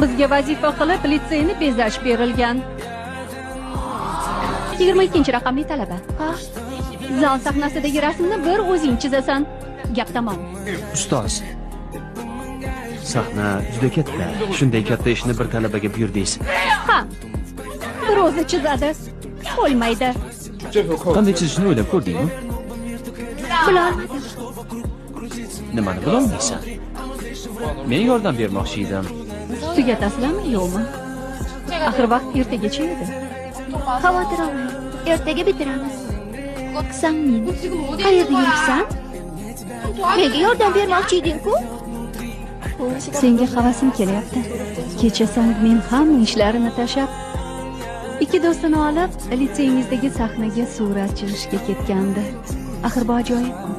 Bizga vazifa qilib litseyni bezash berilgan. 22 raqamli talaba. Ha? Zal sahnasidagi rasmni bir o'zing chizasan. Gap tamom. Ustoz, sahna juda katta. Shunday katta ishni bir talabaga buyurdingiz. Ha. Bir o'zi chizadi. Qo'ymaydi. Qanday chizishni o'ylab ko'rdingmi? Bilolmadim. Nimani bilolmaysan? Men yordam bermoqchi edim. Tugatasizlarmi, yo'qmi? Axir vaqt ertagacha edi. Xavotir olmang. Ertaga bitiramiz. Sangmin, qayerda yuribsan? Menga yordam bermoqchi eding-ku. Senga havasim kelyapti. Kecha Sangmin hamma ishlarini tashlab, ikki do'stini olib, litseyingizdagi sahnaga surat chizishga ketgandi. Axir bu ajoyib-ku.